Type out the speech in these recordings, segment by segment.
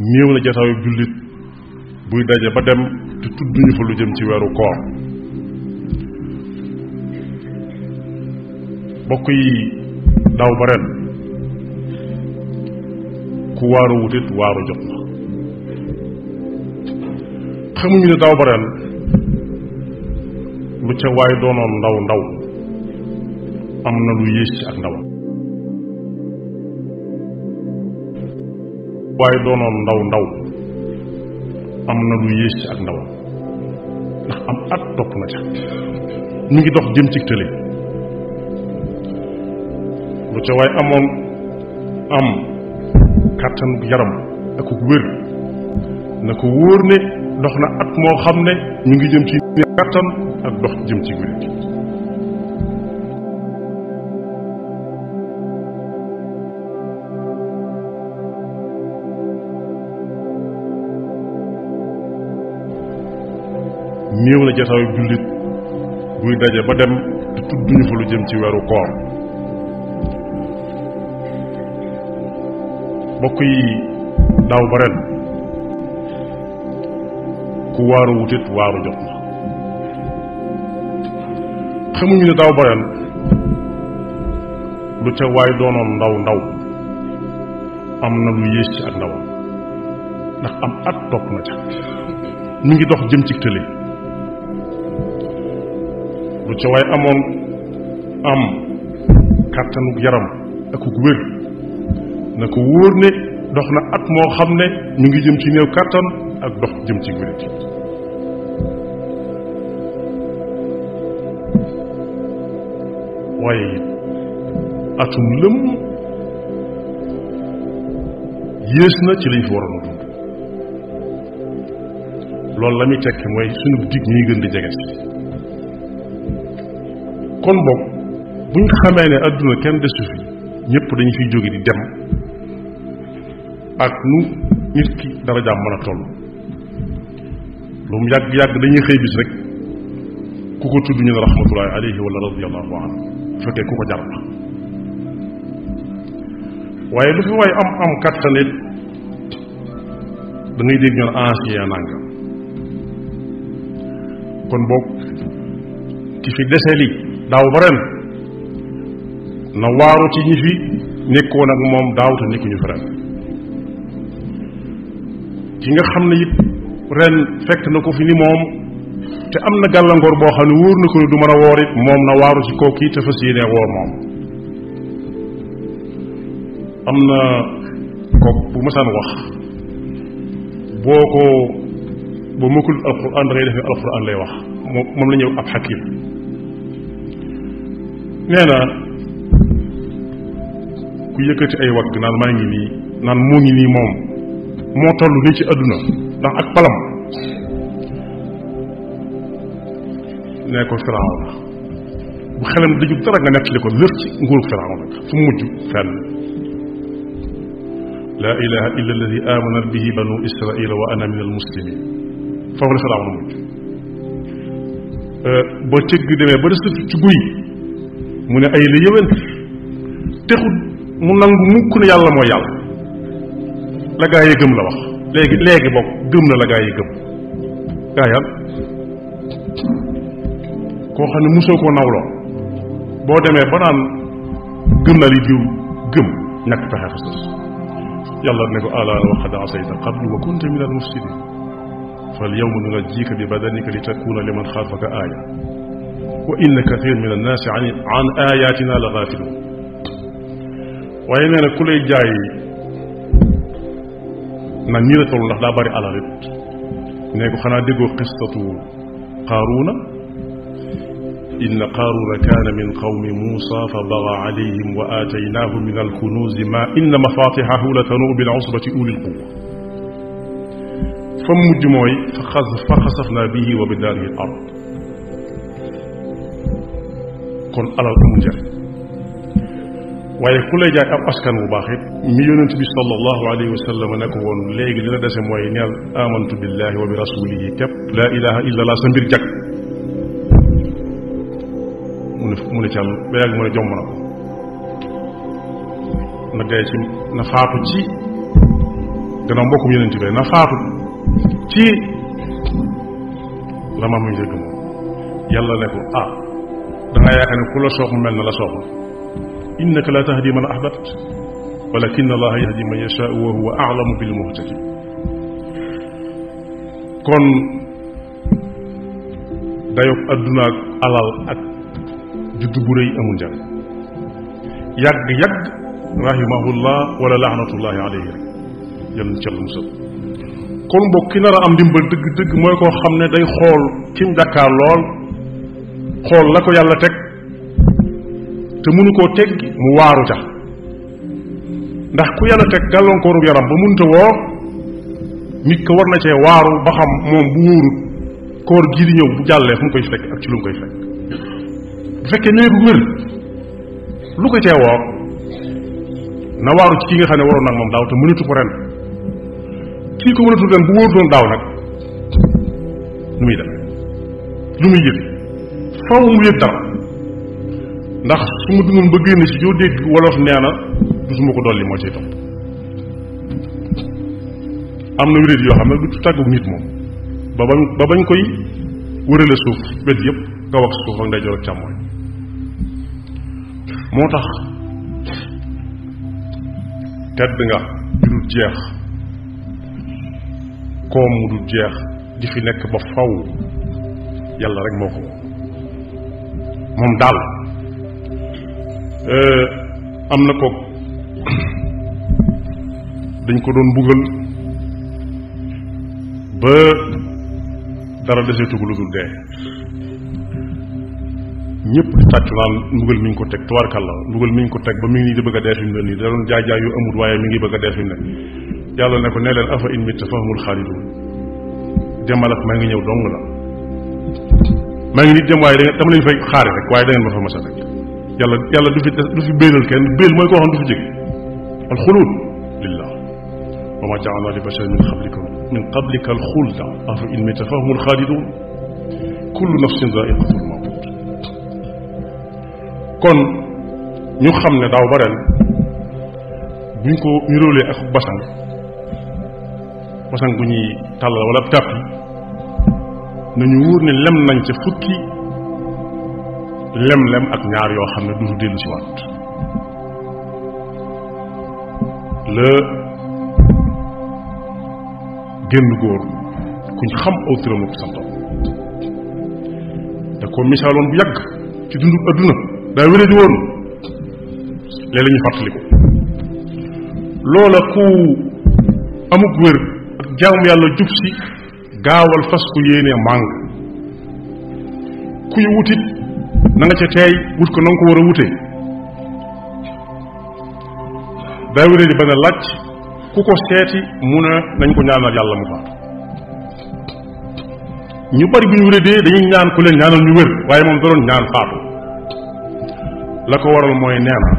néew na jataayu jullit buy daje ba dem te tudduñu fa lu jëm ci weeru koor. bokk yi daaw ba ren ku waaru wutit waaru jot na. xamuñu ne daaw ba ren lu ca waay doonoon ndaw ndaw am na lu yées ci ak ndawam. waaye doonoon ndaw ndaw am na lu yées ci ak ndawam ndax am at topp na ca ñu ngi dox jëm ci tële. lu ca waay amoon am kàttan yaram ak wér na ko wóor ne dox na at moo xam ne ñu ngi jëm ci kàttan ak dox jëm ci wér. néew na jataayu jullit buy daje ba dem te tudduñu fa lu jëm ci weeru koor. bokk yi daaw ba ren ku waaru wutit waaru jot na. xamuñu ne daaw ba ren lu ca waay doonoon ndaw ndaw am na lu yées ci ak ndawam ndax am at topp na ca ñu ngi dox jëm ci tële. lu ca waay amoon am kàttanu yaram ak wér na ko wóor ne dox na at moo xam ne ñu ngi jëm ci néew kàttan ak dox jëm ci wér. waaye atum lëm yées na ci liñ fi waroon a dund. loolu la muy tekki mooy suñu dig ñuy gën di jege si. kon boog buñ xamee ne adduna kenn desu fi ñëpp dañu fiy jóge di dem ak nu nit ki dara jaam mën a toll lu mu yàgg yàgg dañuy xëy bis rek ku ko tudd ñu ne rahmatullahi alayhi wala radiyallahu anhu bu fekkee ku ko jar la. waaye lu fi waaye am kàttan it da ngay dégg ñu ne ancien nangam. kon boog ki fi dese li daaw ba ren na waaru ci ñi fi nekkoon ak moom daaw te nekkuñu fi ren. ki nga xam ne it ren fekk na ko fi ni moom te am na gàllankoor boo xam ne wóor na ko ne du mën a woor it moom na waaru ci kooku yi te fas yéenee woor moom. am na kook bu mësaan wax boo mokkul alquran da ngay defee alquran lay wax moom la ñëw ab xakim nee na ku yëkkati ay wagg naan maa ngi nii naan moo ngi nii moom moo toll nii ci àdduna ndax ak palam nee ko Firawna bu xelam daju dara nga nettali ko lépp ci nguurug Firawna fu mujj fenn. laa ilaha illa alladi amanat bihi banu israila wa ana min al muslimin foofu la Firawna mujj. ba cëgg demee ba des ci guy mu ne ay la yëwén texut mu nangu mukk ne yàlla mooy yàlla. la gaa yi gëm la wax léegi bokk gëm na la gaa yi gëm. gaa yal koo xam ne mosoo koo nawloo boo demee ba naan gëm na li diw gëm ñàkk pexe fa sës. yàlla ne ko ala wa qad asayta qablu wa kunta min al mufsidin fal yawma nunajjika bi badanika li takuna liman xaafaka aaya wa inna kathir min annaasi an ayatina la gafilun. waaye nee na ku lay jaay nag nii la toll ndax daa bari alal it nee ko xanaa déggoo qistatu qaaruuna inna qaaruuna kaana min qawmi muusa fa baga alayhim wa aataynaahu min alkunuuzi ma inna mafatixahu la tanuu bil usbati ulil quwa fa mujj mooy fa xasafnaa bihi wa bidaarihi al ard. kon alal amul njëriñ. waaye ku lay jaay ab askan bu baax it mi yonent bi sallallahu alayhi wa sallam ne ko woon léegi li la dese mooy neel amantu billahi wa bi rasulihi képp laa ilaha illa allah sa mbir jag mu ne cal ba yàgg mu ne jomb na ko na dee ci na faatu ci gannaaw mbokkum yeneen bi na faatu ci la ma muy dégg moom yàlla ne ko da nga yaakaar ne ku la soox mu mel na la sooxul innaka la tahdi man ahbabt walakin allaha yahdi man yashaau wa huwa a'lamu bil muhtadin kon dayob adduna ak alal ak judd bu rëy amul njariñ yàgg rahimahullah wala laanatullahi alayhi rek yàlla na ci yàlla musal kon mbokk ki nar a am ndimbal dëgg mooy koo xam ne day xool kim jàkkaar lool xool la ko yàlla teg te mënu koo teggi mu waaru ca ndax ku yàlla teg gàllankooru yaram ba mënta woor nit ko war na cee waaru ba xam moom bu wóorut koor gii di ñëw bu jàllee fu mu koy fekk ak ci lu mu koy fekk bu fekkee nee bu wér lu ko cee woor na waaru ci ki nga xam ne waroon nag moom daaw te mënatu ko ren kii ko mënatul ren bu wóorutoon daaw nag nu muy def lu muy yëg faw mu yëg dara ndax su ma dundoon ba génn ci joo dégg wolof nee na du su ma ko dolli moo ciy topp am na wéréet yoo xam ne du tàggu nit moom ba bañ koy wërale suuf wet yëpp kaw ak suuf ak ndeyjoor ak càmmooñ moo tax tedd nga ju dul jeex koom mu dul jeex di fi nekk ba faw yàlla rek moo ko moom daal am na ko dañ ko doon mbugal ba dara deseetugu lu dul dee ñëpp di tàccu naan mbugal mi ngi ko teg tubaarkàlla mbugal mi ngi ko teg ba mi ngi nii di bëgg a dee fi mu ne nii da doon jaay jaay yu amut waaye mi ngi bëgg a dee fi mu ne yàlla ne ko nee leen afa in mitta fahumul xaalidun demal ak maa ngi ñëw dong la maa ngi nit dem waaye dama leen fay xaare rek waaye da ngeen ma fa masa rek yàlla du fi béelal kenn béel mooy koo xam du fi jóge al xuluud lillah wa ma ja'alna li basharin min qablika al xulda afa in mitta fahumul xaalidun kullu nafsin zaa'iqatul mawt kon ñu xam ne daaw ba ren buñ ko niróolee ak basang bu ñuy tàllal wala tàpp yi nañu wóor ne lem nañ ca fukki lem ak ñaar yoo xam ne du dellu si waat la génn góor kuñ xam aw turam ko santoon da ko misaaloon bu yàgg ci dundu adduna daa wéré di woon léeg la ñu fàttali ko loola ku amuk wér ak jaamu yàlla jub si gaawal fas ku yéenee màng kuy wutit na nga ca teey wut ko na nga ko war a wutee daa wéré di ba ne laaj ku ko seeti mu ne nañ ko ñaanal yàlla mu faatu ñu bari bu ñu wéré dee dañuy ñaan ku leen ñaanal ñu wér waaye moom da doon ñaan faatu la ko waral mooy nee na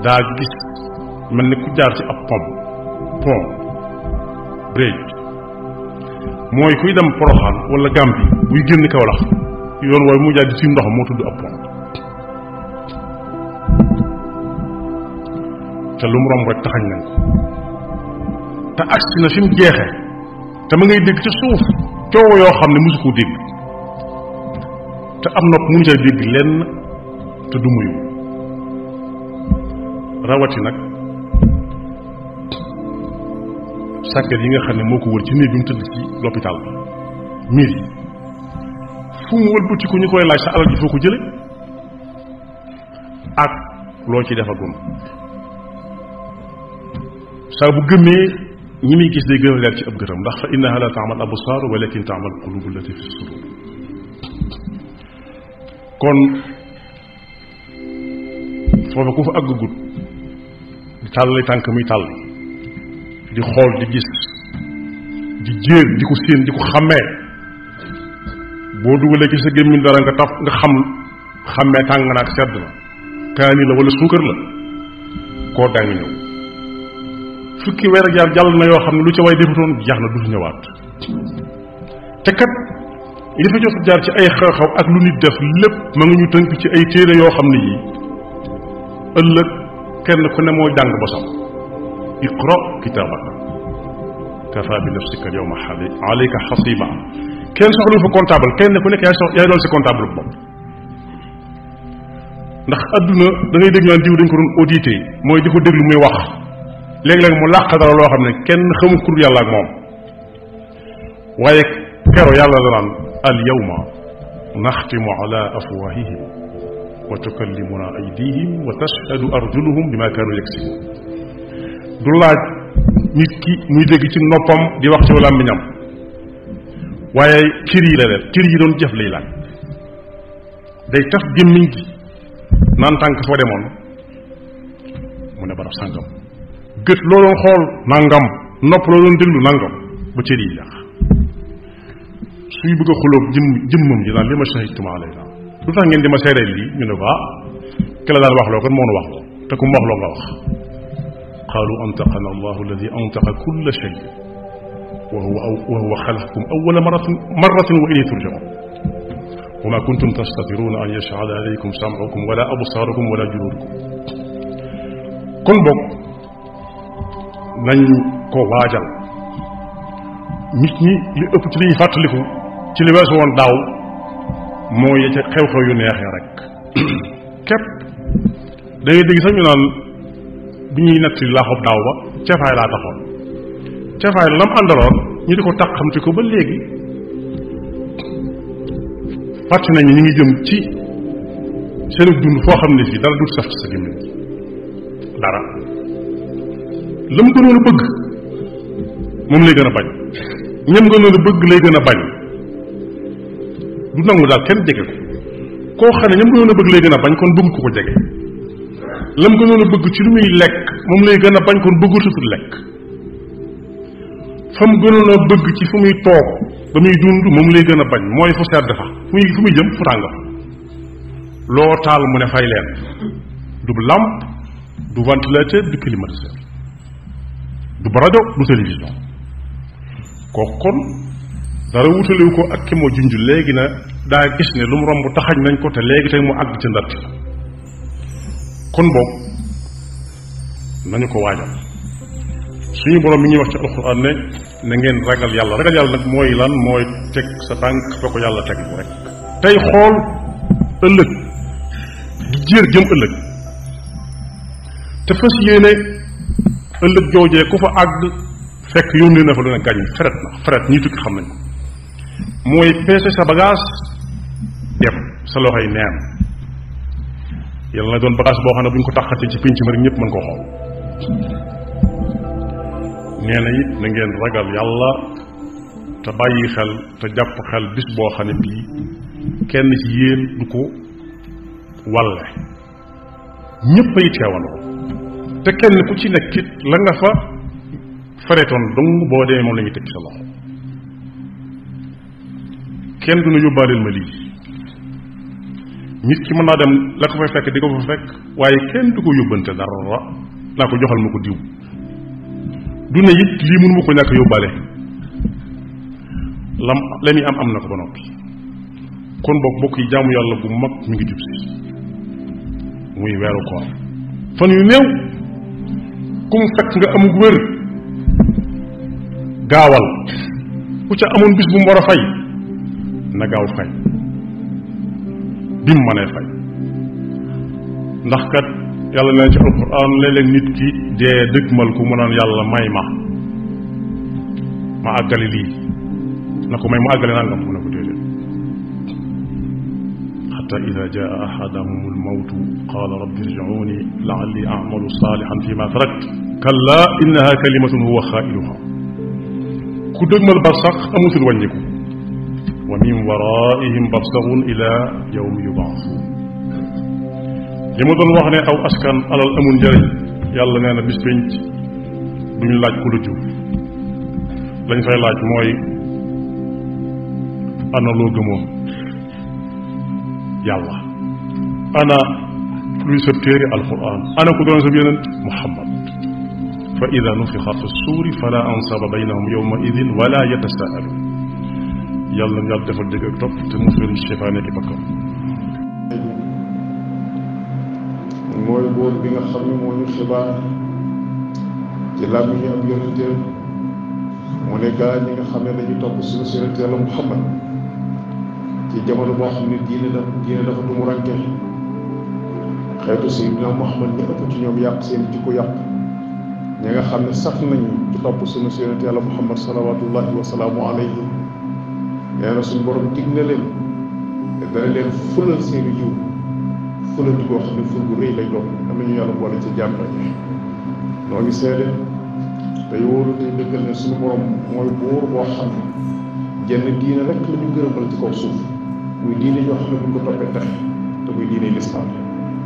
daa gis mel ni ku jaar ci ab pont bridge mooy kuy dem Poroxaan wala Gàmbi buy génn Kawlax yoon wooyu mu jaar di ci ndox moo tudd ab pont te lu mu romb rek taxañ nañ ko te agsi na fi mu jeexee te ma ngay dégg ci suuf coow yoo xam ne mosu koo dégg te am nopp mënu cay dégg lenn te du muyu rawati nag sàkket yi nga xam ne moo ko wër ci néeg bi mu tëdd ci l'hôpital bi miir yi fu mu wëlbati ko ñu koy laaj sa alal ji foo ko jële ak loo ci defagum saa bu gëmmee ñi muy gis day gën a leer ci ab gëtam ndax fa innaha la ta'mal absar walakin ta'mal qulubu allati fi sudur kon foofu ku fa àggagut di tàllali tànk muy tàll di xool di gis di jéer di ko séen di ko xàmmee boo dugalee ci sa gémmiñ dara nga taf nga xàmmee tàng na ak sedd na kaani la wala suukar la koo daa ngi ñëw fukki weer ak yaar jàll na yoo xam ne lu ca way defutoon jeex na du fi ñëwaat te kat li fa jot jaar ci ay xew-xew ak lu nit def lépp ma nga ñu tënk ci ay téere yoo xam ne yii ëllëg kenn ku ne moo jàng bosam iqra kitaabaka kafa bi nafsika al yawma alayka xasiba kenn soxlu fa comptable kenn ku nekk yaay doon si comptable bopp ndax adduna da ngay dégg naan diw dañ ko doon audité mooy di ko déglu muy wax léeg-léeg mu làq dara loo xam ne kenn xamul kur yàlla ak moom waaye kero yàlla da naan al yawma naxtimu ala afwahihim wa tukallimuna aydihim wa tashhadu arjuluhum bima kaanu yaksibun du laaj nit ki muy dégg ci noppam di wax ci làmmiñam waaye cër yi la leen cër yi doon jëf lay laaj day taf gémmiñ gi naan tànk foo demoon mu ne barab sàngam gët loo doon xool nangam nopp loo doon déglu nangam ba cër yi yàq suy bëgg a xulóog jëmmam ji naan li ma shahidtum alayna lu tax ngeen di ma seereel lii ñu ne ko ki la daan wax loo kon moo nu wax loo te ku mu wax loo nga wax qaalu antaqana allahu alladi antaqa kulla shay wa huwa xalaqakum awwala marratin wa ilayhi turjaun wa ma kuntum tastatiruna an yashhada alaykum sam'ukum wala absarukum wala juludukum kon boog nañ ko waajal nit ñi li ëpp ci li ñuy fàttaliku ci li weesu woon daaw mooy ca xew-xew yu neexee rek képp da ngay dégg sax ñu naan bi ñuy nett laaxob daaw ba ceefaay laa taxoon ceefaay lam àndaloon ñu di ko tax xamti ko ba léegi fàtte nañu ñu ngi jëm ci seen dund foo xam ne fii dara dut saf ci sa gémmiñ dara lam gënoon a bëgg moom lay gën a bañ ñam gënoon a bëgg lay gën a bañ du nangu daal kenn jege ko koo xam ne ñam gënoon a bëgg lay gën a bañ kon bëgg ko ko jege lam gënoon a bëgg ci lu muy lekk moom lay gën a bañ kon bëggatutul lekk fa mu gënoon a bëgg ci fu muy toog ba muy dund moom lay gën a bañ mooy fu sedd fa fu muy jëm fu tàng fa loo taal mu ne fay leen du lampe du ventilateur du climatiseur du rajo du télévision kooku kon dara wutalewu ko ak ki moo junj léegi na daa gis ne lu mu romb taxañ nañ ko te léegi tey mu àgg ci ndart kon boobu nañu ko waajal suñu borom mi ñuy wax ci alxuraan ne na ngeen ragal yàlla nag mooy lan mooy teg sa tànk fa ko yàlla teg rek tey xool ëllëg di jéer jëm ëllëg te fas yéene ëllëg joojee ku fa àgg fekk yónnee na fa lu ne gàññ fret ñi tukki xam nañ ko mooy peese sa bagage dem sa loxoy neen yàlla na doon bagage boo xam ne bu ñu ko taxatee ci pénc ma rek ñëpp mën koo xool nee na it na ngeen ragal yàlla te bàyyi xel te jàpp xel bis boo xam ne bii kenn ci yéen du ko walle ñëpp ay teewandoo te kenn ku ci nekk it la nga fa faretoon dong boo demee moom la ñuy teg ci sa loxo kenn du na yóbbaaleel ma lii nit ki mën naa dem la ko fay fekk di ko fa fekk waaye kenn du ko yóbbante dara naa ko joxal ma ko diw du ne it lii mënu ma ko ñàkk yóbbaale la muy am na ko ba noppi kon boog bokk yi jaamu yàlla bu mag mi ngi jub si muy weeru koor fan yu néew ku mu fekk nga amug wér gaawal ku ca amoon bis bu mu war a fay na gaaw fay bim mënee fay ndax kat yàlla nee ci alquran léeg-léeg nit ki dee dëgmal ku mu naan yàlla may ma àggale lii na ko may mu àggale nangam mu ne ko déedéet xata ida jaa ahadahum almawtu qala rabbi irji'uni la'alli a'malu salihan fi ma tarakt kalla innaha kalimatun huwa xaa'iluha ku dëgmal barsax amutul wàññiku wa min waraihim barsaxun ila yawmi yub'athun li ma doon wax ne aw askan alal amul njëriñ yàlla nee na bis penc duñu laaj ku la jur lañ fay laaj mooy ana loo gëmoon yàlla ana luy sa téere alquran ana ku doon sa yonent muhammad fa ida nufixa fi suuri fala ansaba baynahum yawma idin wala yatasaaluun yàlla na yàlla defal dégg ak topp te mu firi seytaane ki bakkam mooy buur bi nga xam ne moo ñu xibaar ci làmmiñu ab yonenteem mu ne gaa ñi nga xam ne dañuy topp suñu yonent Yàlla Muhammad ci jamono boo xam ne diine dafa tumuranke xeetu Sayyidina Muhammad ñi ëpp ci ñoom yàq seen jikko yàq ñi nga xam ne sax nañu ci topp suñu yonent Yàlla Muhammad salawaatullahi wa salaamu alayhi nee na suñu borom dig na leen dana leen fulal seeni yiw fulal di koo xam ne ful bu rëy lay doon am nañu yàlla boole ci jàmm noo ngi seede tey wóoru tey dëggal ne suñu borom mooy buur boo xam ne jenn diine rek la ñu gërëmal ci kaw suuf muy diine yoo xam ne buñ ko toppee tax te muy diine lislaam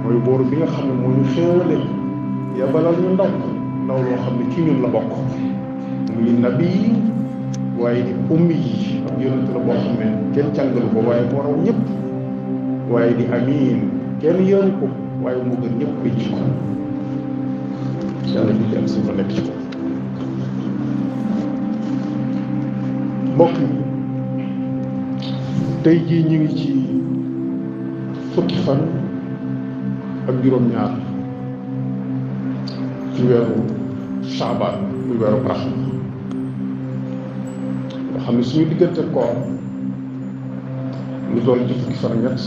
mooy buur bi nga xam ne moo ñu xéewale yabalal ñu ndaw loo xam ne ci ñun la bokk muy nabi waaye di ummi yi ab yonent la boo xam ne kenn càngalu ko waaye moo raw ñëpp waaye di amiin kenn yoru ko waaye moo gën ñëpp ay jikko yàlla ñu am si fa nekk ci ko mbokk yi tey jii ñu ngi ci fukki fan ak juróom-ñaar ci weeru Shaabaan muy weeru raxma nga xam ne suñu diggante koor lu toll ci fukki fan ak ñett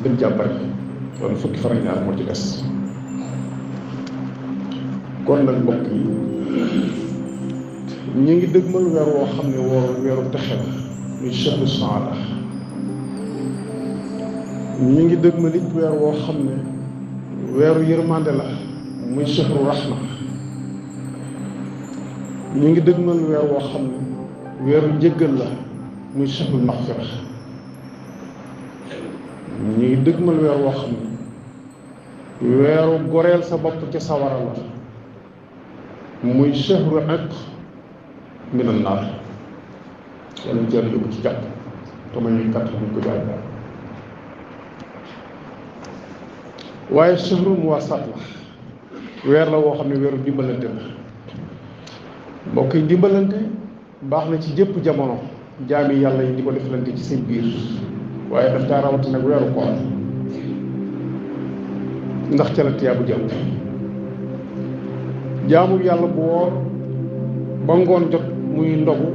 gën jàppare wala fukki fan ak ñaar moo ci des kon nag mbokk yi ñu ngi dëgmal weer woo xam ne weeru texe la muy shahru saada ñu ngi dëgmal it weer woo xam ne weeru yërmande la muy shahru rahma ñu ngi dëgmal weer woo xam ne weeru njëggal la muy shahru maxfira ñu ngi dëgmal weer woo xam ne weeru goreel sa bopp ca sawara la muy shahru itq minan naar yàlla ñu jël yóbbu ci jàpp te ma ñuy kàtt buñ ko jaay waaye shahru muwasaat la weer la woo xam ne weeru dimbalante la mbokk yi dimbalante baax na ci jëpp jamono jaami yàlla yi di ko defalante ci seen biir waaye daf taa rawati nag weeru koor ndax ca la tiyaabu jàpp jaamu yàlla bu woor ba ngoon jot muy ndogu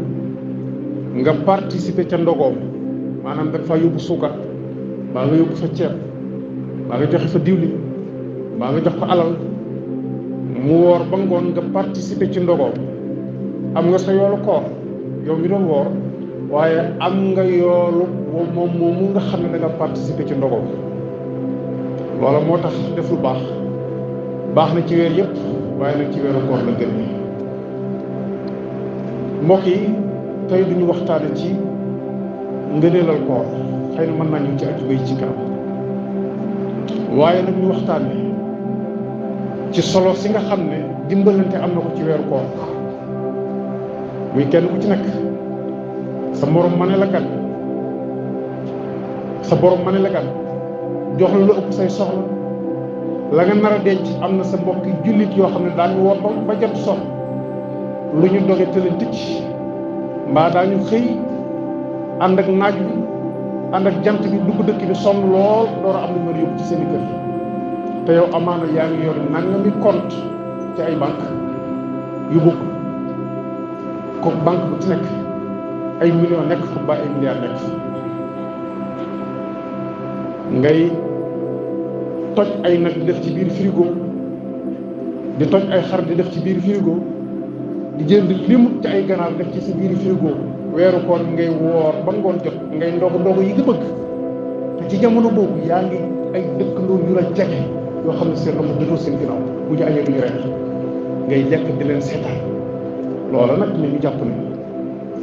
nga participer ca ndogoom maanaam dafa yóbbu suukar baa nga yóbbu fa ceeb baa nga joxe fa diwlin baa nga jox ko alal mu woor ba ngoon nga participer ci ndogoom am nga sa yoolu koor yow mi doon woor waaye am nga yoolu moom moomu nga xam ne da nga participer ci ndogoom loola moo tax def lu baax na ci weer yëpp waaye nag ci weeru koor la gën mbokk yi tey duñu waxtaane ci ngëneelal koor xëy na mën naa ñu ci aju bay ci kanam waaye nag ñu waxtaane ci solo si nga xam ne dimbalante am na ko ci weeru koor muy kenn ku ci nekk sa morom ma ne la gan sa borom ma ne la gan jox la lu ëpp say soxla la nga nar a denc am na sa mbokki jullit yoo xam ne daañu woor ba jot sox lu ñu doge tële ticc mbaa daañu xëy ànd ak naaj bi ànd ak jant bi dugg dëkk bi sonn lool door a am lu mën a yóbbu ci seen i kër te yow amaana yaa ngi yor nangami compte ci ay banque yu bokk ko banque bu ci nekk ay millions nekk fa ba ay milliards nekk fa ngay toj ay nag di def ci biir frigo di toj ay xar di def ci biir frigo di jënd limut ci ay ganaar def ci sa biir frigo weeru koor ngay woor ba ngoon jot ngay ndogu yi nga bëgg te ci jamono boobu yaa ngi ay dëkkandoo yu la jege yoo xam ne seen loxo dëggoo seen ginnaaw bu ñu añee duñu reer ngay lekk di leen seetaan loola nag ne ñu jàpp ne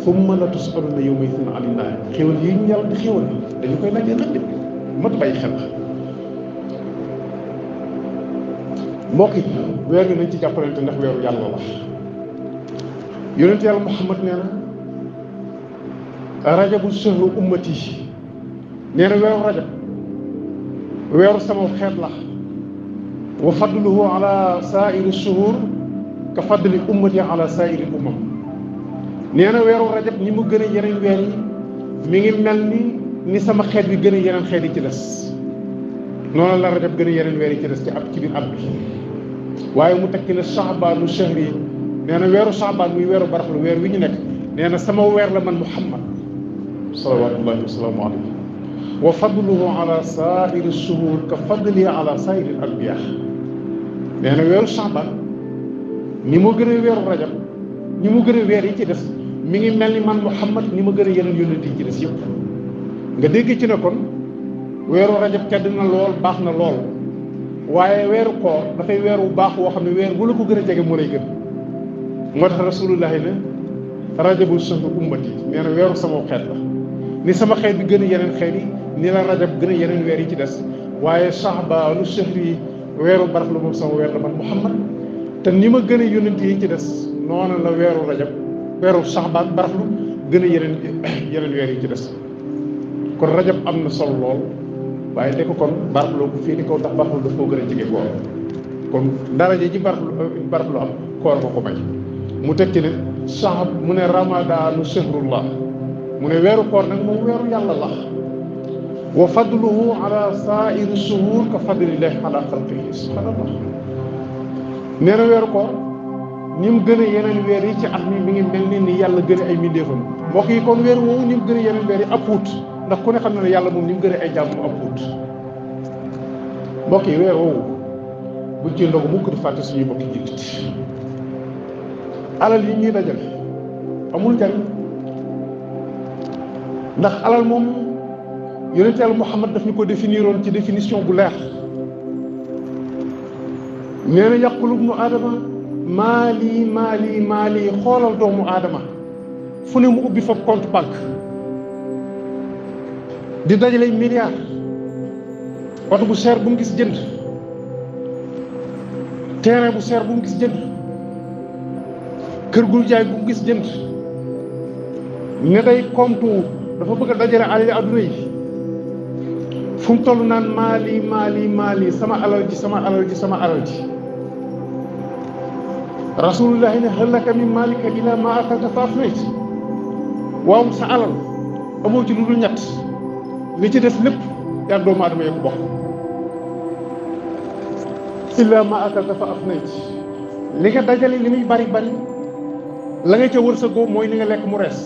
summa la tus'aluna yawma idhin 'anil na'iim xéwal yi ñu yàlla di xéwal dañu koy laajee nag de mat bàyyi xel la mbokk yi weer nañ ci jàppalante ndax weeru yàlla la yonent yàlla Muhammad nee na rajabu shahru ummati nee na weeru rajab weeru sama xeet la wa fadluhu ala saa'iri shuhur ka fadli ummati ala saa'iri umam nee na weeru rajab ñi mu gën a yeneen weer yi mi ngi mel ni sama xeet bi gën a yeneen xeet yi ci des noonu la rajab gën a yeneen weer yi ci des ci biir at bi waaye mu tekki ne sha'baanu shahri nee na weeru sha'baan muy weeru baraxlu weer wi ñu nekk nee na sama weer la man Muhammad salawaatullahi wa salaamu alayhi wa fadluhu ala saa'iri shuhur ka fadli ala saa'iri al-anbiya nee na weeru sha'baan ni mu gën a weeru rajab ni mu gën a weer yi ci des mi ngi mel ni man Muhammad ni ma gën a yeneen yónnent yi ci des yëpp nga dégg ci ne kon weeru rajab tedd na lool baax na lool waaye weeru koor dafay weer wu baax woo xam ne weer bu la ko gën a jege moo lay gën moo tax rasulullahi ne rajabu shahru ummati nee na weeru sama xeet la ni sama xeet bi gën a yeneen xeet yi ni la rajab gën a yeneen weer yi ci des waaye sha'baanu shahri weeru barax la moom sama weer la man Muhammad te ni ma gën a yónnent yi ci des noonu la weeru rajab weeru sha'baan baraxlu gën a yeneen weer yi ci des kon rajab am na solo lool waaye de ko kon baraxlu ko fii ni kaw ndax baraxlu daf koo gën a jege koor kon daraja ji baraxlu am koor ko may mu tekki ne shahab mu ne ramadaanu shahrullah mu ne weeru koor nag moom weeru yàlla la wa fadluhu ala saa'iri shuhur ka fadlillahi ala xalqihi subhanallah nee na weeru koor ni mu gën a yeneen weer yi ci at mi ngi mel ni yàlla gën a ay mbindeefam mbokk yi kon weer woowu ni mu gën a yeneen weer yi ab puut ndax ku ne xam na ne yàlla moom ni mu gën a ay jàmm ab puut mbokk yi weer woowu buñ ci ndogu mukk di fàtte suñuy mbokki jullit alal yi ñuy dajale amul njariñ ndax alal moom yonent Yàlla Muhammad daf ñu ko définiroon ci définition bu leer nee na yaqulu ibnu aadama maali xoolal doomu aadama fu ne mu ubbi fa compte banque di dajale milliards oto bu cher bu mu gis jënd terrain bu cher bu mu gis jënd kër gu jaay bu mu gis jënd ne day compte dafa bëgg a dajale alal adduna yi fu mu toll naan maali sama alal ji rasulullahi ne hal laka min maalika ila ma akalta fa afnayt waaw sa alal amoo ci lu dul ñett li ci des lépp yaa doomu aadama yee ko bokk illa ma akalta fa afnayt li nga dajale li muy bari la nga ca wërsëgoo mooy li nga lekk mu rees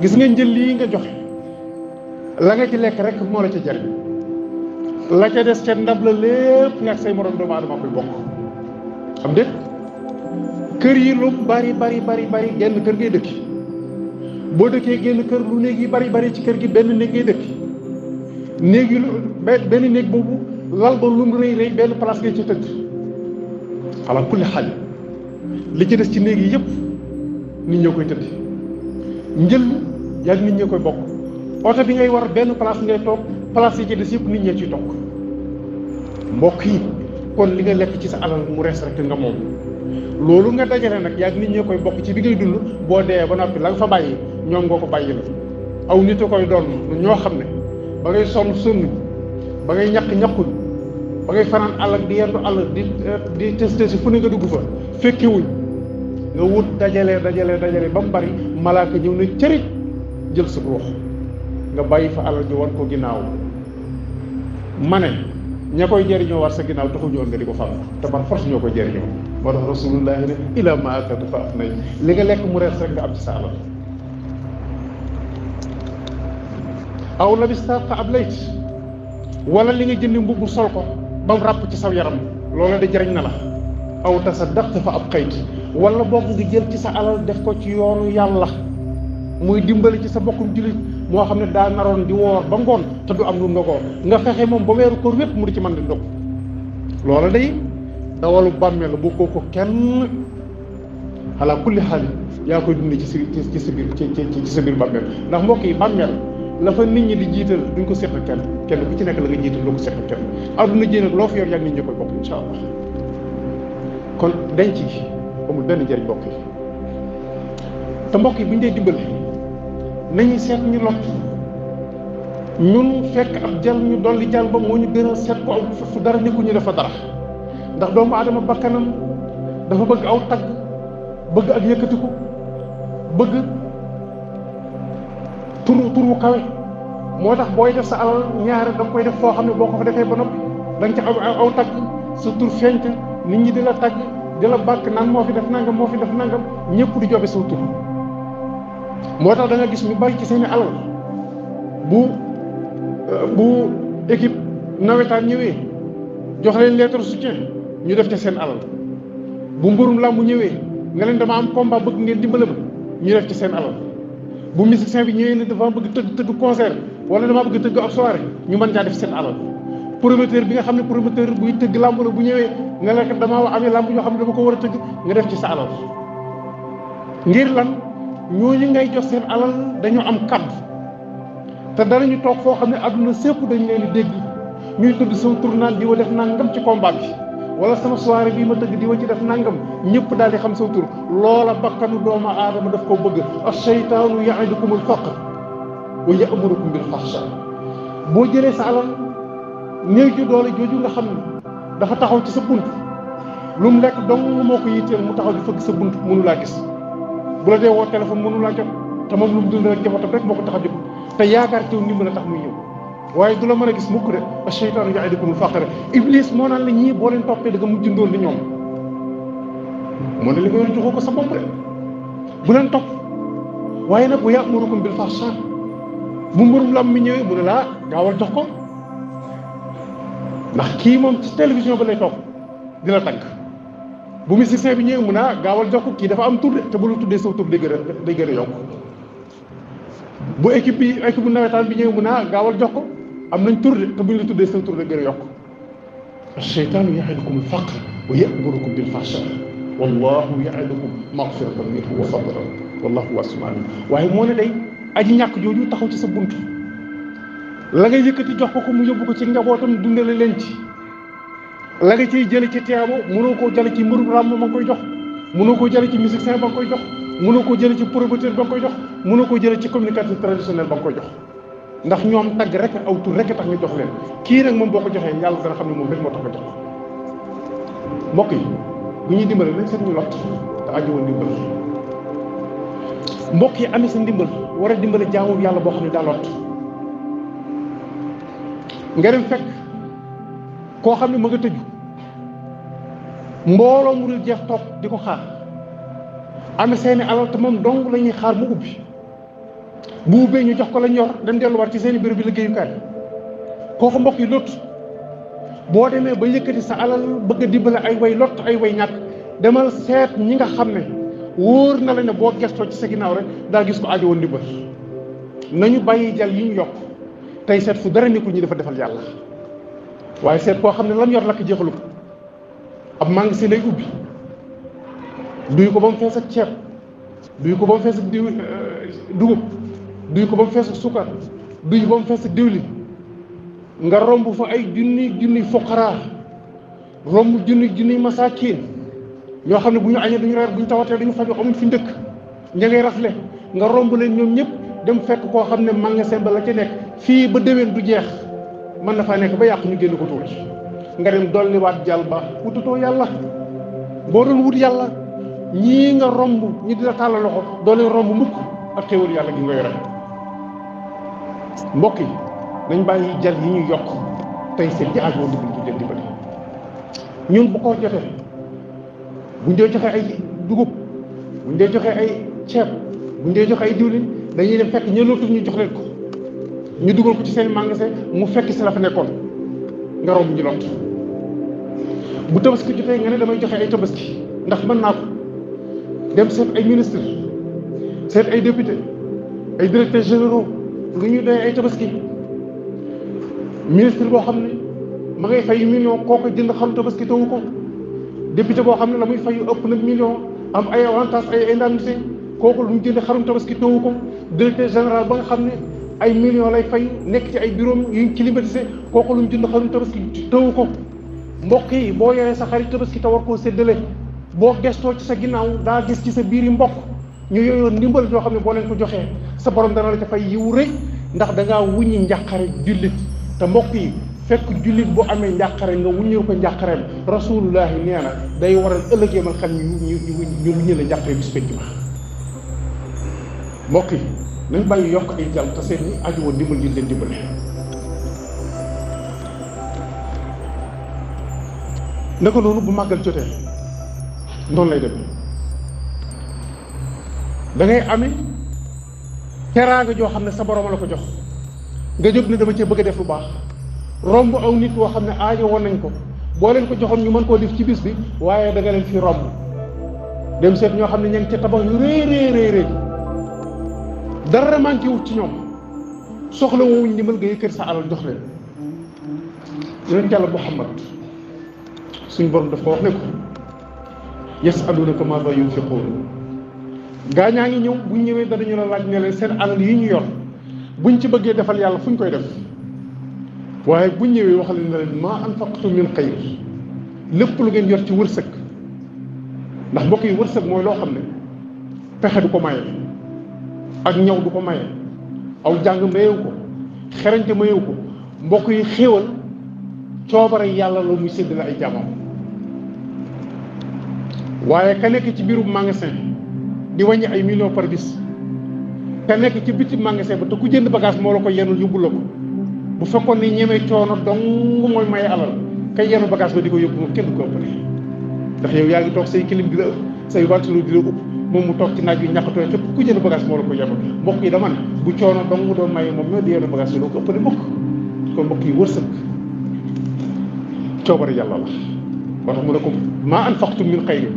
gis nga njël lii nga joxe la nga ci lekk rek moo la ca jariñ la ca des ca ndab la lépp nga ak say morom doomu aadama koy bokk am déet kër yi lu bari genn kër ngay dëkki boo dëkkee génn kër lu néeg yi bari ci kër gi benn néeg ngay dëkki néeg yi benn néeg boobu lal ba lu mu rëy benn place ngay ci tëdd xalaat kulli xaal li ci des ci néeg yi yëpp nit ñoo koy tëdd njël yaa nit ñoo koy bokk oto bi ngay war benn place ngay toog place yi ci des yëpp nit ñee ciy toog mbokk yi kon li nga lekk ci sa alal mu rees rek nga moom loolu nga dajale nag yaa nit ñee koy bokk ci bi ngay dund boo dee ba noppi la nga fa bàyyi ñoom nga ko bàyyi la aw nit a koy doon ñoo xam ne ba ngay sonn ba ngay ñaqul ba ngay fanaan àll ak di yendu àll di testé si fu ne nga dugg fa fekkewuñ nga wut dajale ba mu bari malaaka ñëw na cërit jël sa ruux nga bàyyi fa alal ji wan ko ginnaaw ma ne ña koy jëriñoo war sa ginnaaw taxu ñoon nga di ko fàmm te par force ñoo koy jëriñoo moo tax rasulullahi ne ila ma akalta fa afnayt li nga lekk mu rees rek nga am ci sa alal aw labista fa ablayt wala li nga jëndi mbubb sol ko ba mu ràpp ci saw yaram loola de jëriñ na la aw tasaddaqta fa abqayt wala boog nga jël ci sa alal def ko ci yoonu yàlla muy dimbali ci sa bokkum jullit moo xam ne daa naroon di woor ba ngoon te du am lu ndogoo nga fexe moom ba weeru koor wépp mu di ci mën di ndog loola day dawalu bàmmeel bu ko kenn ala kulli xaal yaa koy dundee ci sa biir bàmmeel ndax mbokk yi bàmmeel la fa nit ñi di jiital duñ ko seq kenn ku ci nekk la nga jiital loo ko seq kenn adduna ji nag loo fi yor yaa nit ñi koy bokk insha allah kon denc gi amul benn njëriñ mbokk yi te mbokk yi bu ñu dee dimbali nañu seet ñu lot ñun fekk ab jal ñu dolli jal ba moo ñu gën a seet ko aw fu dara nekkul ñu dafa dara ndax doomu aadama bakkanam dafa bëgg aw tagg bëgg ak yëkkatiku bëgg turu kawe moo tax booy def sa alal ñaare da nga koy def foo xam ne boo ko fa defee ba noppi da nga ca aw tagg sa tur feeñte nit ñi di la tagg di la bàkk naan moo fi def nangam moo fi def nangam ñëpp di jobe saw tur moo tax da nga gis ñu bari ci seeni alal bu équipe nawetaan ñëwee jox leen lettre soutien ñu def ci seen alal bu mburum làmb ñëwee nga leen dama am combat bëgg ngeen dimbale ma ñu def ci seen alal bu musicien bi ñëwee ne dafa bëgg tëgg concert wala damaa bëgg tëgg ab soirée ñu mën caa def seen alal promoteur bi nga xam ne promoteur buy tëgg làmb la bu ñëwee nga lekk damaa amee làmb yoo xam ne dama ko war a tëgg nga def ci sa alal ngir lan ñooñu ngay jox seen alal dañoo am kàddu te danañu toog foo xam ne àdduna sépp dañ leen di dégg ñuy tudd sama tur naan di wa def nangam ci combat bi wala sama soirée bii ma tëgg di wa ci def nangam ñëpp daal di xam sa tur loola bakkanu doomu aadama daf ko bëgg ash-shaytaanu ya'idukumul faqr wa ya'murukum bil fahsha boo jëlee sa alal néew ju doole jooju nga xam ne dafa taxaw ci sa bunt lu mu lekk dong moo ko yitteel mu taxaw di fëgg sa bunt mënu laa gis bu la dee woo téléphone mënu laa jot te moom lu mu dund rek njabootam rek moo ko tax a jóg te yaakaar teew ndimbal a tax muy ñëw waaye du la mën a gis mukk de ash-shaytaanu ya'idukumul faqra iblis moo naan la ñii boo leen toppee da nga mujj ndoon di ñoom moo ne li nga yor joxoo ko sa bopp de bu leen topp waaye nag wa ya'murukum bil fahsha bu mburum lam mi ñëwee mu ne laa gaawal jox ko ndax kii moom ci télévision ba lay toog di la tagg bu musicien bi ñëwee mu ne gaawal jox ko kii dafa am tur de te bu la tuddee saw tur day gën a yokk bu équipe bu nawetaan bi ñëwee mu ne gaawal jox ko am nañ tur de te buñ la tuddee saw tur day gën a yokk ash-shaytaanu ya'idukum al-faqra wa ya'murukum bil fahsha wallahu ya'idukum maghfiratan minhu wa fadlan wallahu wasi'un alim waaye moo ne day aji ñàkk jooju taxaw ci sa bunt la nga yëkkati jox ko mu yóbbu ko ci njabootam dundale leen ci la nga ciy jële ci teebo mënoo koo jële ci mbërum ràmm ba nga koy jox mënoo koo jële ci musicien ba nga koy jox mënoo koo jële ci promoteur ba nga koy jox mënoo koo jële ci communicateur traditionnel ba nga koy jox ndax ñoom tagg rek aw tur rek tax nga jox leen kii nag moom boo ko joxee yàlla dana xam ne moom rek moo tax nga jox mbokk yi bu ñuy dimbale nañ seet ñu lot te aju woon ndimbal mbokk yi amee sa ndimbal war a dimbale jaamu yàlla boo xam ne daa lot nga dem fekk koo xam ne ma nga tëju mbooloo mu dul jeex toog di ko xaar amee seeni alal te moom dong la ñuy xaar mu ubbi bu ubbee ñu jox ko la ñor dem delluwaat ci seeni béréb bi liggéeyukaay kooku mbokk yi lot boo demee ba yëkkati sa alal bëgg a dimbale ay way lot ay way ñàkk demal seet ñi nga xam ne wóor na la ne boo gestoo ci sa ginnaaw rek daa gis ko aajo woon ndimbal nañu bàyyi jal yi ñu yokk tey seet fu dara nekkul ñi dafa defal yàlla waaye seet koo xam ne lam yor lakk jeexalu ko ab màng si lay ubbi duy ko ba mu fees ak ceeb duy ko ba mu fees ak dugub duy ko ba mu fees ak sukkar duy ba mu fees ak diwlin nga romb fa ay junniy fuqaraa romb junniy masaakiin ñoo xam ne bu ñu añee duñu reer bu ñu tawatee duñu faju amuñ fi ndëkk ña ngay rafle nga romb leen ñoom ñëpp dem fekk koo xam ne magasin ba la ca nekk fii ba déwén du jeex mën na faa nekk ba yàq ñu génn ko tuuti nga dem dolliwaat jàll ba wutatoo yàlla boo doon wut yàlla ñii nga romb ñi di la tàllal loxo doo leen romb mukk ak xéewal yàlla gi nga yore mbokk yi nañ bàyyi jal yi ñuy yokk tey seen ji aajoo ndimbal ci jël dimbali ñun bu ko jotee buñ dee joxe ay dugub buñ dee joxe ay ceeb buñ dee joxe ay diwlin dañuy dem fekk ñëlootul ñu jox leen ko ñu dugal ko ci seen magasin mu fekk si la fa nekkoon nga romb ñu lot bu tabaski jotee nga ne damay joxe ay tabaski ndax mën naa ko dem seet ay ministre seet ay député ay directeurs généraux lu ñu doy ay tabaski ministre boo xam ne ma ngay fay million kooku jënd xaru tabaski tawu ko député boo xam ne la muy fayu ëpp nag million am ay avantage ay indemnité kooku lu mu jënd xarum tabaski tawu ko directeur général ba nga xam ne ay millions lay fay nekk ci ay bureau yuñ climatisé kooku lu mu jënd xarum tabaski tawu ko mbokk yi boo yoree sa xarit tabaski te war koo séddale boo gestoo ci sa ginnaaw daa gis ci sa biir yi mbokk ñu yooyoon ndimbal yoo xam ne boo leen ko joxee sa borom dana la ca fay yiw rëy ndax da ngaa wuññi njàqare jullit te mbokk yi fekk jullit bu amee njàqare nga wuññil ko njàqareem rasulullahi nee na day waral ëllëgee man xam ñu wuññi la njàqare bis penc ma mbokk yi nañ bàyyi yokk ay jàll te seen ñi aju woon ndimbal yi leen dimbale naka noonu bu màggal jotee noonu lay demee da ngay amee teraanga joo xam ne sa borom la ko jox nga jóg ne dama cee bëgg a def lu baax romb aw nit woo xam ne aajo woon nañ ko boo leen ko joxoon ñu mën koo def ci bis bi waaye da nga leen fi romb dem seet ñoo xam ne ña ngi ca tabax yu rëy dara manqué wut ci ñoom soxla woowuñ ndimbal nga yëkkër sa alal jox leen yonent Yàlla Muhammad suñ borom daf ko wax ne ko yasalunaka maada yunfiquun gaa ñaa ngi ñëw buñ ñëwee danañu la laaj ne leen seen alal yi ñu yor buñ ci bëggee defal yàlla fuñ koy def waaye buñ ñëwee wax leen ne leen maa anfaqtum min xayr lépp lu ngeen yor ci wërsëg ndax mbokk yi wërsëg mooy loo xam ne pexe du ko maye ak ñaw du ko maye aw jàng mayewu ko xerañte mayewu ko mbokk yi xéewal coobare yàlla la muy séddale ay jaamam waaye ka nekk ci biiru magasin di wàññi ay millions par bis ka nekk ci biti magasin ba te ku jënd bagage moo la ko yenul yóbbu la ko bu fekkoon ni ñemee coono dong mooy maye alal kay yenu bagage ba di ko yóbbu moom kenn du ko ëppale ndax yow yaa ngi toog say kilim di la ëpp say ventilo di la ëpp moom mu toog ci naaj wi ñàkkatooy képp ku jënd bagage moo la ko yenul mbokk yi dama ne bu coono dong doon maye moom ñoo di yenu bagage yi loo ko ëppale mbokk kon mbokk yi wërsëg coobare yàlla la moo tax mu ne ko maa anfaqtum min xayrin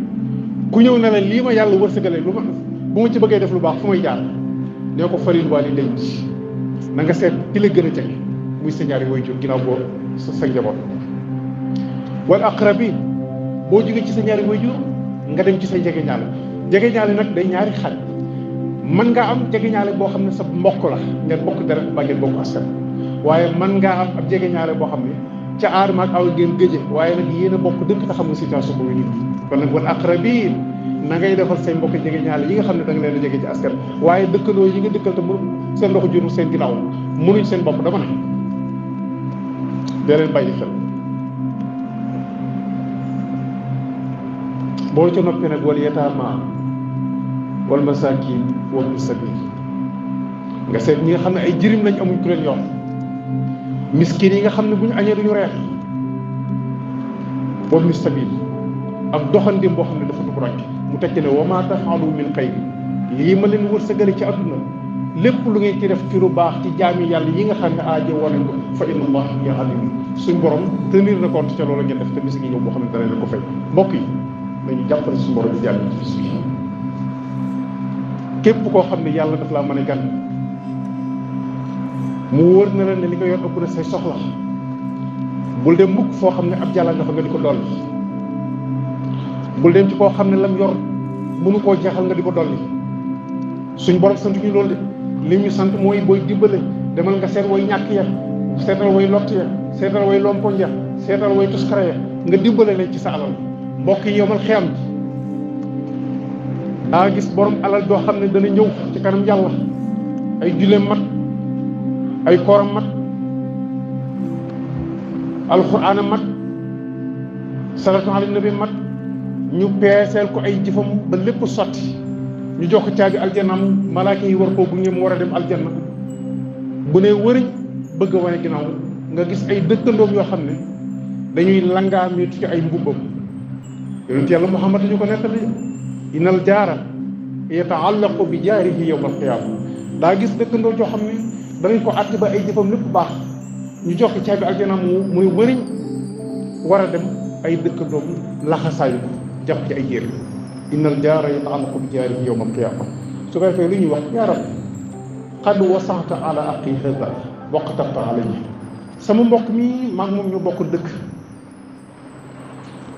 ku ñëw ne la lii ma yàlla wërsëgale lu ma bu ma ci bëggee def lu baax fu may jaar nee ko falil waalidayni na nga seet ki la gën a jege muy sa ñaari waajur ginnaaw boo sa njaboot wal aqrabin boo jógee ci sa ñaari waajur nga dem ci say jegeñaale jegeñaale nag day ñaari xaaj mën ngaa am jegeñaale boo xam ne sa mbokk la ngeen bokk deret ba ngeen bokk askan waaye mën ngaa am ab jegeñaale boo xam ne ca aadama ak aw ngeen gëje waaye nag yéen a bokk dëkk te xam nga situation boobu nit kon nag wal aqrabin na ngay defal say mbokk jege ñaale yi nga xam ne da nga leen a jege ci askan waaye dëkkandoo yi nga dëkkal te mënu seen loxo jurul seen ginnaaw mënuñ seen bopp dama ne dee leen bàyyi xel boo ca noppee nag wal yataama wal masaakin wabni sabil nga seet ñi nga xam ne ay jirim lañ amuñ ku leen yoon miskin yi nga xam ne bu ñu añee duñu reer wabni sabil ak doxandim boo xam ne dafa dugg rànk mu tekki ne wa maa tafaalu min xayri lii ma leen wërsëgale ci àdduna lépp lu ngeen ci def ci lu baax ci jaami yàlla yi nga xam ne aajo war nañ ko fa inna allah ya alim suñ borom tenir na compte ca loolu ngeen def te bis ngi ñëw boo xam ne dana leen ko fay mbokk yi nañu jàppale suñu borom di jàll ci bis bi képp koo xam ne yàlla daf laa mën a gan mu wóor na la ne li nga yor ëpp na say soxla bul dem mukk foo xam ne ab jàlla nga fa nga di ko dolli bul dem ci koo xam ne lam yor mënu koo jeexal nga di ko dolli suñ borom sant ñu loolu de li ñu sant mooy booy dimbale demal nga seet way ñàkk ya seetal way lott ya seetal way lompoñ ya seetal way tuskara ya nga dimbale leen ci sa alal mbokk yi yomal xiyam daa gis borom alal doo xam ne dana ñëw ci kanam yàlla ay julleem mat ay kooram mat alxuraan mat salatu ala nabi mat ñu peeseel ko ay jëfam ba lépp sotti ñu jox ko caabi aljanam malaaka yi war koo gunge mu war a dem aljanna bu ne wëriñ bëgg a wane ginnaaw nga gis ay dëkkandoom yoo xam ne dañuy langaameetu ci ay mbubbam yonent yàlla Muhammad ñu ko nettali inal jaara yataallaqu bi jaarihi yawmal qiyaama daa gis dëkkandoo joo xam ne danañ ko àtt ba ay jëfam lépp baax ñu jox ko caabi aljanam muy wëriñ war a dem ay dëkkandoom laxasaayu ko jàpp ci ay yére innal jaara yataallaqu bi jaarihi yawmal qiyaama su ko defee lu ñuy wax yaa rabbi qad wasaxta ala aqi hada waqtafta alayhi sama mbokk mi maag moom ñu bokk dëkk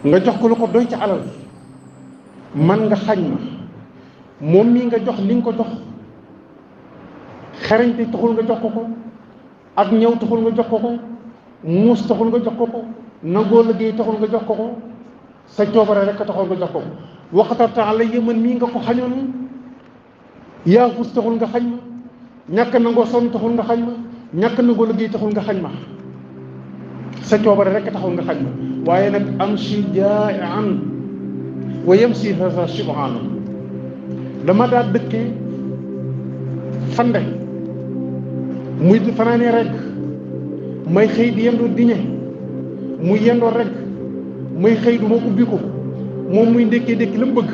nga jox ko lu ko doy ci alal man nga xañ ma moom mii nga jox li nga ko jox xerañte taxul nga jox ko ko ak ñëw taxul nga jox ko ko muus taxul nga jox ko ko nangoo liggéey taxul nga jox ko ko sa coobare rek taxul nga jox ko ko waqtafta alayhi man mii nga ko xañoon yaa fus taxul nga xañ ma ñàkk nangoo sonn taxul nga xañ ma ñàkk nangoo liggéey taxul nga xañ ma sa coobare rek taxul nga xañ ma waaye nag am si jaa'an wa yamsi hasa shib'an dama daa dëkkee fande muy fanaanee rek may xëy di yendoo diñe muy yendoo rek muy xëy du ma ubbi ko moom muy ndékkee ndékki la mu bëgg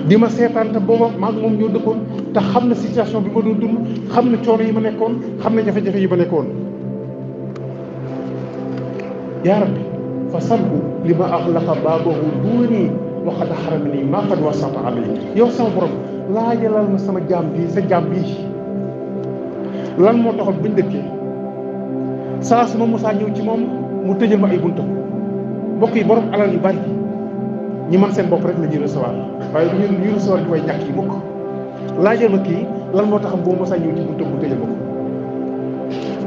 di ma seetaan te booba maag moom ñoo dëkkoon te xam na situation bi ma doon dund xam na coono yi ma nekkoon xam na jafe-jafe yi ma nekkoon yaa rabbi fa salhu li ma axlaqa baabahu duuni wa qad xaramani maa qad wasata alay yow sama borom laajalal ma sama jaam bii sa jaam bii lan moo taxoon buñ dëkkee saa su ma mosaa ñëw ci moom mu tëjal ma ay buntam mbokk yi borom alal yu bari ñi man seen bopp rek la ñuy recevoir waaye du ñuy recevoir di way ñàkk yi mukk laajal ma kii lan moo taxam boo mosaa ñëw ci buntam mu tëjal ma ko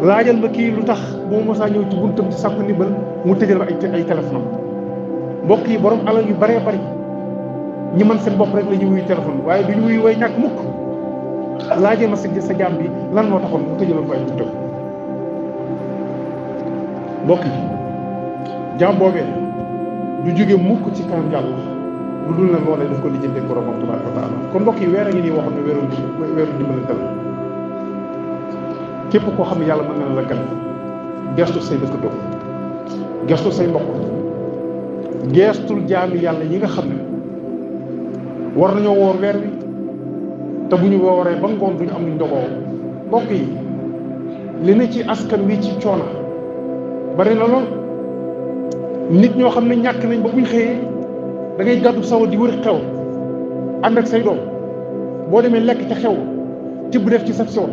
laajal ma kii lu tax boo mosaa ñëw ci buntam ci sàkku ndimbal mu tëjal ma ay téléphone mbokk yi borom alal yu baree bari ñi man seen bopp rek la ñuy wuyu téléphone waaye du ñu wuyu way ñàkk mukk laajal ma sa jaam bi lan moo taxoon mu tëjaloon ko ay buntam mbokk yi jaam boobee du jóge mukk ci kanam yàlla lu dul na loolee daf ko lijjante boromam tabaaraka wa taala kon mbokk yi weer a ngi nii waxoon ne weeru dimbalante la képp koo xam ne yàlla mën na la gan gestu say dëkkandoo gestu say mbokk gestul jaami yàlla yi nga xam ne war nañoo woor weer wi te bu ñu wooree ba ngoon duñu am luñ ndogoo mbokk yi li ne ci askan wi ci coona bari na lool nit ñoo xam ne ñàkk nañ ba buñ xëyee da ngay gàddu sawa di wër xew ànd ak say doom boo demee lekk ca xew tibb def ci sa sew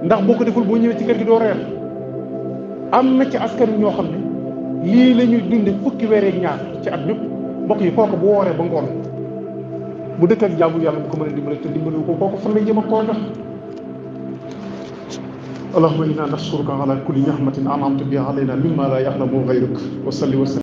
ndax boo ko deful boo ñëwee ci kër gi doo reer am na ci askan wi ñoo xam ne lii la ñuy dunde fukki weer ak ñaar ci at ñëpp mbokk yi kooku bu wooree ba ngoon bu dëkk ak jaamu yàlla bu ko mën a dimbale te dimbale ko kooku fan lay jëm ak koo jox allahumma inna nashkuruka ala kulli ni'matin an'amta biha alayna mimma la ya'lamu ghayruk wa salli wa sallim